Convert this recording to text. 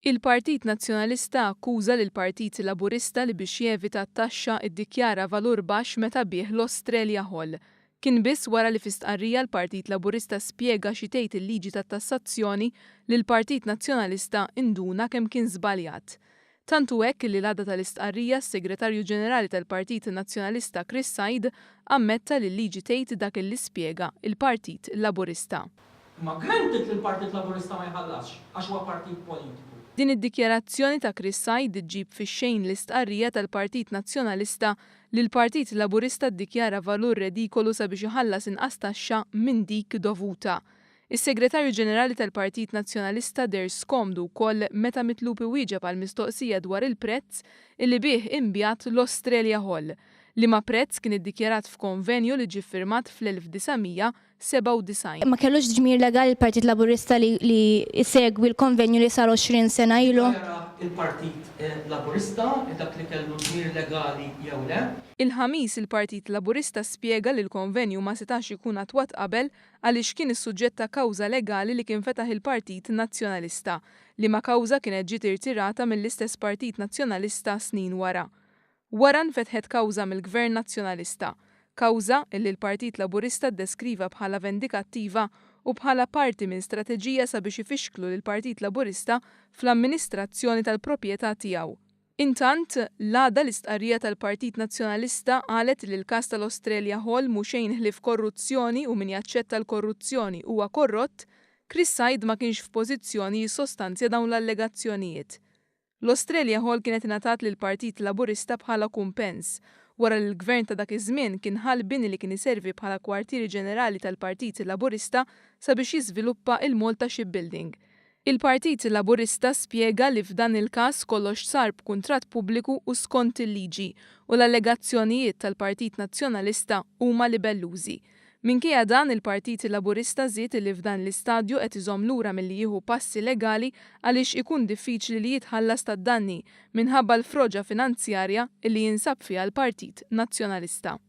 Il-Partit Nazzjonalista akkuża lill-Partit Laburista li biex jevita t-taxxa iddikjara valur baxx meta biegħ l-Australia Hall. Kien biss wara li fi stqarrija l-Partit Laburista spjega xi tgħid il-liġi tat-tassazzjoni li l-Partit Nazzjonalista induna kemm kien żbaljat. Tant hu hekk li l-għada tal-istqarrija s-Segretarju Ġenerali tal-Partit Nazzjonalista Chris Said ammetta li l-liġi tgħid dak illi spjega l-Partit Laburista. Imma granted li l-Partit Laburista ma jħallasx għax huwa partit politiku. Din id-dikjarazzjoni ta' Chris Said iġġib fix-xejn l-istqarrija tal-Partit Nazzjonalista li l-Partit Laburista ddikjara valur redikolu sabiex iħallas inqas taxxa minn dik dovuta. Is-Segretarju Ġenerali tal-Partit Nazzjonalista deher skomdu wkoll meta mitlub iwieġeb għal mistoqsija dwar il-prezz illi bih inbiegħet l-Australia Hall, liema prezz kien iddikjarat f'konvenju li ġie ffirmat fl-1997. Ma kellux dmir legali l-Partit Laburista li li jsegwi l-konvenju li sar 20 sena ilu? Jara l-Partit Laburista dak li kellu dmir legali jew le. Il-Ħamis il-Partit Laburista spjega li l-konvenju ma setax ikun attwat qabel għaliex kien is-suġġett ta' kawża legali li kien fetaħ il-Partit Nazzjonalista, liema kawża kienet ġiet irtirata mill-istess Partit Nazzjonalista snin wara. Wara nfetħet kawża mill-Gvern Nazzjonalista. Kawża illi l-Partit Laburista ddeskriva bħala vendikattiva u bħala parti minn strateġija sabiex ifixklu lill-Partit Laburista fl-amministrazzjoni tal-proprjetà tiegħu. Intant, l-għada l-istqarrija tal-Partit Nazzjonalista qalet li l-każ tal-Australia Hall mhu xejn ħlief korruzzjoni u min jaċċetta l-korruzzjoni huwa korrott, Chris Said ma kienx f'pożizzjoni jissostanzja dawn l-allegazzjonijiet. L-Australia Hall kienet ingħatat lill-Partit Laburista bħala kumpens, wara li l-Gvern ta' dak iż-żmien kien ħa l-bini li kien iservi bħala kwartieri ġenerali tal-Partit Laburista sabiex jiżviluppa il-Malta Shipbuilding. Il-Partit Laburista spjega li f'dan il-każ kollox sar b'kuntratt pubbliku u skont il-liġi u l-allegazzjonijiet tal-Partit Nazzjonalista huma libellużi. Minkejja dan, il-Partit Laburista żied li f'dan l-istadju qed iżomm lura milli jieħu passi legali għaliex ikun diffiċli li jitħallas tad-danni minħabba l-froġa finanzjarja li jinsab fiha l-Partit Nazzjonalista.